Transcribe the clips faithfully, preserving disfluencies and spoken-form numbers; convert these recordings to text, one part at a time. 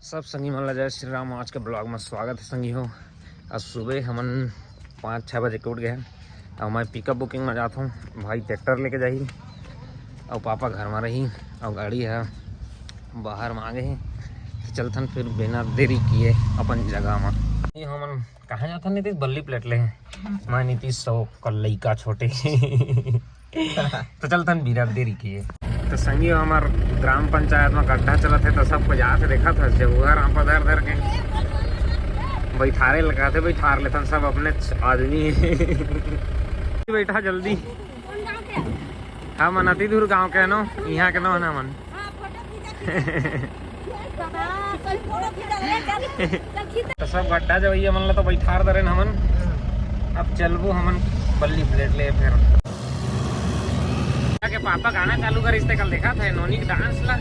सब संगी मन ला जय श्री राम। आज के ब्लॉग में स्वागत है संगी हो। आज सुबह हमन पाँच छः बजे के उठ गए हैं। अब मैं पिकअप बुकिंग में जाता हूँ, भाई ट्रैक्टर लेके जाही, और पापा घर में रही, और गाड़ी है बाहर में आ गए हैं। तो चलथन फिर बिना देरी किए अपन जगह में। ये हमन कहाँ जाथन? नीतीश, बल्ली प्लेट ले। मैं नीतीश सौ का लइका छोटे। तो चलथन बिना देरी किए। तो संगी हो, हमार ग्राम पंचायत में गड्ढा चलत है, तो सबको जाके देखा था, जब उहर आप धर धर के बैठारे लगाते, बैठार लेथन सब अपने आदमी। बैठा जल्दी। हम अनति दूर गाँव के नो, यहाँ के नो ना मन। तो सब गड्ढा जवैया मन ला तो बैठार दरेन हमन। अब चलबो हमन बल्ली प्लेट ले फिर। के पापा गाना चालू करिस ते कल देखा था नोनी के डांस ला।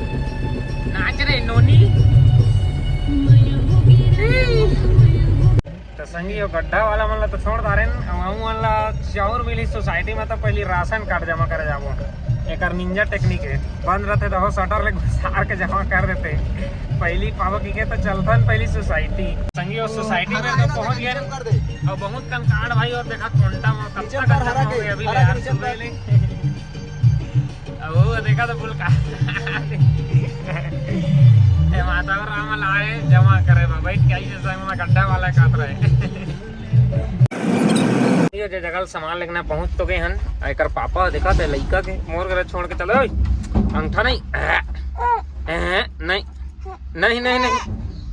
नाच रे नोनी। तो संगी हो, गड्ढा वाला मन ला तो छोड़ दारेन, हमू मन ला चाउर मिली सोसाइटी में, तो पहली राशन कार्ड जमा करे जाबो। एकर निंजा टेक्निक है, बंद रहते तो हो शटर ले घुसार के जमा कर देते। पहली पावक के तो चलथन पहली सोसाइटी। संगी हो, सोसाइटी में तो पहुंच गए। और बहुत कंकाड़ भाई, और देखा कोंटा में कब तक जमा हो गए अभी ले यार सुबह ले। अब वो देखा तो फुल का। ए माता और राम लाए जमा करे बा, बैठ के आई जैसा में गड्ढा वाला काट रहे। ये जे जगह सामान लेना पहुंच तो गए हन। आ एकर पापा देखा थे लइका के मोर घर छोड़ के चलो। ओए, अंगठा नहीं। ए, ए, नहीं। नहीं, नहीं, नहीं।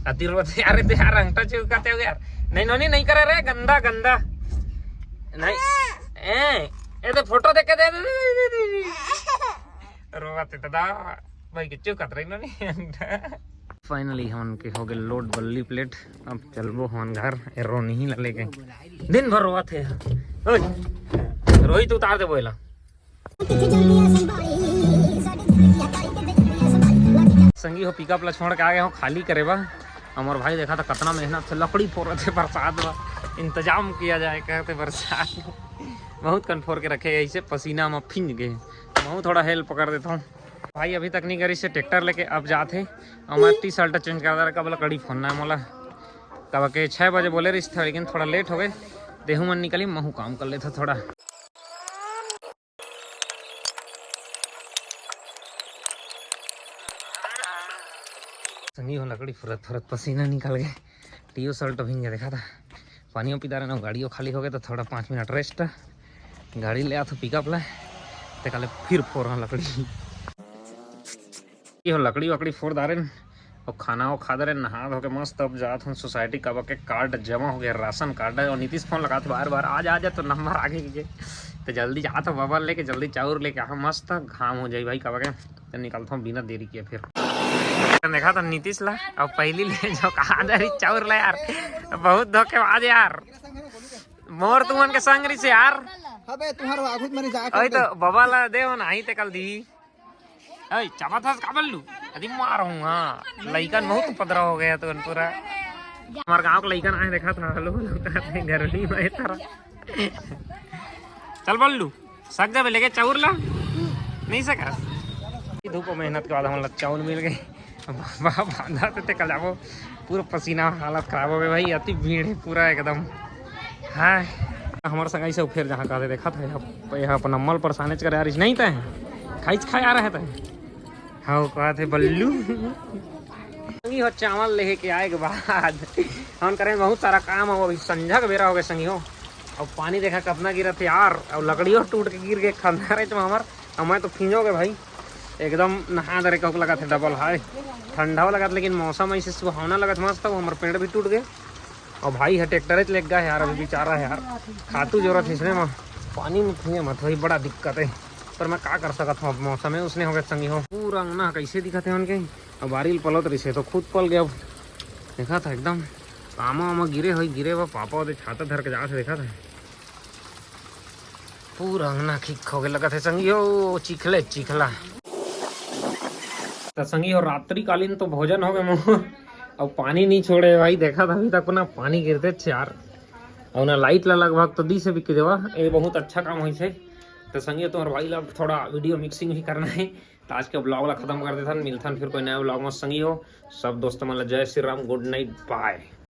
अति रोते यार, ते यार अंगठा चुकाते हो यार। नहीं, नोनी, नहीं करे रे, गंदा, गंदा। नहीं। ए, ए तो फोटो देख के दे, दे, दे, दे, दे। रोवत है दादा, भाई के चुकत रही ना नहीं। फाइनली हमन के हो गए लोड बल्ली प्लेट। अब चलबो हमन घर, ए रोनी ही ला लेके। दिन भर रोवत है। ओए, रोहित उतार दे बोला। संगी हो, पिकअप ला छोड़ के आ गए हो खाली करे बा। हमार भाई देखा था कितना मेहनत से लकड़ी फोड़त है, बरसात बा, इंतजाम किया जाए कहते बरसात। बहुत कन फोर के रखे, ऐसे पसीना में फिंज गए। मैं थोड़ा हेल्प कर देता हूँ। भाई अभी तक नहीं करी से ट्रैक्टर लेके अब जात है। और मैं टी शर्ट चेंज कर दे, कब लकड़ी फोड़ना है मोला। कब के छः बजे बोले रही था, लेकिन थोड़ा लेट हो गए। देहू मन निकली, महू काम कर लेता थोड़ा। संगी हो, लकड़ी फुरत फुरत पसीना निकल गए। टीओ शर्ट भींज गया, देखा था। पानियों पी दारे ना, गाड़ियों खाली हो गए, तो थोड़ा पाँच मिनट रेस्ट। गाड़ी ले आथो पिकअप ला, ते काले फिर फोर लकड़ी। ये हो लकड़ी वकड़ी फोर दारे न, और खाना वो खा दारे, नहा धो के मस्त अब जात हूँ सोसाइटी। कब के कार्ड जमा हो गया, राशन कार्ड है, और नीतीश फोन लगात बार बार, "आ जा, आ जा, तो नंबर आगे के।" तो जल्दी जात हूँ बाबा लेके, जल्दी चाउर लेके आ, मस्त घाम हो जाई भाई कब के। तो निकलता हूँ बिना देरी किए फिर। देखा तो नीतीश ला, अब पहली ले जो कहा दे रही चाउर ला यार, बहुत धोखेबाज यार। मोर तुमन के संग रही से यार। अबे तुम्हारा आगुत मरी जा अरे तो बाबा ला दे हो ना, आई ते कल दी। अरे चाबा था का बल्लू? अरे मार हूँ, हाँ। लइकन बहुत उपद्रव हो गया तो पूरा। हमारे गांव का लइकन आए देखा था, हेलो हेलो करते हैं, घर नहीं में तरह। चल बल्लू, सक जाबे लेके चाउर ला। नहीं सका। धूप और मेहनत के बाद हम लोग चाउर मिल गए। बाबा बांधा थे, ते कल जाबो। पूरा पसीना, हालत खराब हो गई भाई, अति भीड़ है पूरा एकदम। हाँ, हमारे संग ऐसे फिर जहाँ कहते देखा था, यहाँ, यहाँ अपन अम्मल परेशान करे आ रही नहीं तय। खाइच खाए आ रहे थे। हाँ, कहा थे बल्लू। संगी हो चावल लेके आए के बाद हम करें बहुत सारा काम हो, अभी संझा के बेरा हो गए संगी हो। और पानी देखा कितना गिरा थे यार, और लकड़ियों टूट के गिर गए खंधारे तो हमार, और मैं तो फिंजो गए भाई। एकदम नहा दरे कहूँ लगा थे डबल हाय। ठंडा लगा था, लेकिन मौसम ऐसे सुहावना लगा था मस्त, वो हमारे पेड़ भी टूट गए। और भाई है ट्रैक्टर लेके गए यार, अभी बेचारा है यार। खातू जरूरत है इसने में, पानी में फिंजे मत भाई, बड़ा दिक्कत है। पर मैं का कर सकत हूँ, अब मौसम है उसने हो गए संगी हो। पूरा अंगना कैसे दिखत है उनके, अब बारिल पलत रही से तो खुद पल गया। अब देखा था एकदम आमा आमा गिरे हो, गिरे बा पापा ओदे छाता धर के जात हे, देखा था। पूरा अंगना खिक हो गए लगत है संगी हो, चिखले चिखला। तो संगी हो, रात्रिकालीन तो भोजन हो गए मोर, अब पानी नहीं छोड़े भाई, देखा था अभी तक ना पानी गिरते छे यार। और ना लाइट ला लगभग तो दी से बिक देवा, ये बहुत अच्छा काम होई छे। तो संगी हो, तुम्हारे भाई ला थोड़ा वीडियो मिक्सिंग भी करना है। तो आज के ब्लॉग ला खत्म कर देथन, मिलथन फिर कोई नया ब्लॉग में। संगी हो, सब दोस्त मन ला जय श्री राम, गुड नाइट, बाय।